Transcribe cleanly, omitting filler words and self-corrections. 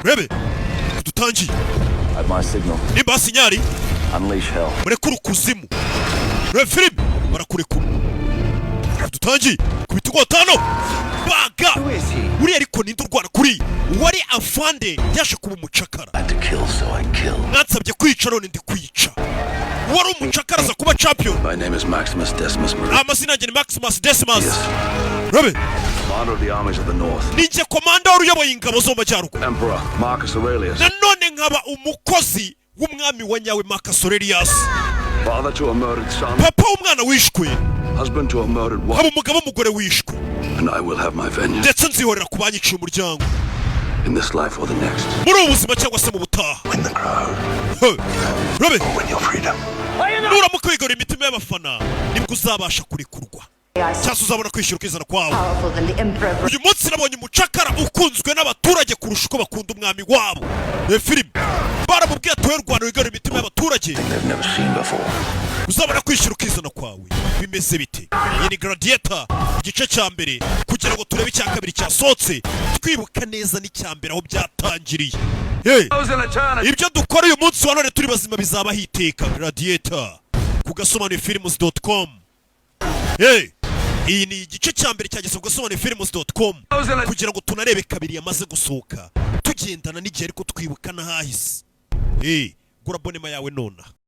Urebe dutangiye. At my signal, Nimba signal, unleash hell. murekure ukuzimu. Reba filime, barakurekura. Dutangiye kubita ingotano baga uriya. Ariko ninde urwana kuri wari afande yaje kuba umucakara? Had to kill, so I kill. Mwansabye kwica, none ndi kwica. Wari umucakara aza kuba champion. My name is Maximus Decimus Meridius, Amazina yanjye ni Maximus Decimus Rabe, commander of the armies of the North. Ninjye komanda wari uyoboye ingabo zo mu majyaruguru. Emperor Marcus Aurelius, Nanone nkaba umukozi w'umwami wa nyawe Marcus Aurelius. father to a murdered son, Papa w'umwana wishwe, husband to a murdered wife, nkaba umugabo w'umugore wishwe. and I will have my vengeance Ndetse nzihorera ku banyiciye umuryango in this life or the next. muri ubu buzima cyangwa se mu butaha. Win the crowd, He, Rabe, win your freedom. nuramuka wigarura imitima y'abafana, nibwo uzabasha kurekurwa cyangwa se uzabona kwishyura ukizana kwawe. Powerful than the emperor of Uyu munsi nabonye umucakara ukunzwe n'abaturage kurusha uko bakunda umwami wabo. Iyo filime baramubwiye ati: "Wowe Rwanda, wigarura imitima y'abaturage, They've never seen before. uzabona kwishyura ukizana kwawe." Bimeze bite? Iyi ni Gladiator igice cya mbere, kugira ngo turebe icya kabiri cyasohotse twibuka neza n'icya mbere aho byatangiriye. Hey! Ibyo dukora uyu munsi wa none turi bazima bizabaho iteka. Gladiator ku gasobanuyefilms.com. Hey! Iyi ni igice cya mbere cyageze ku gasobanuyefilms.com, kugira ngo tunarebe kabiri yamaze gusohoka, tugendana n'igihe ariko twibuka n'ahahise. Hey, gura abonnement yawe nona.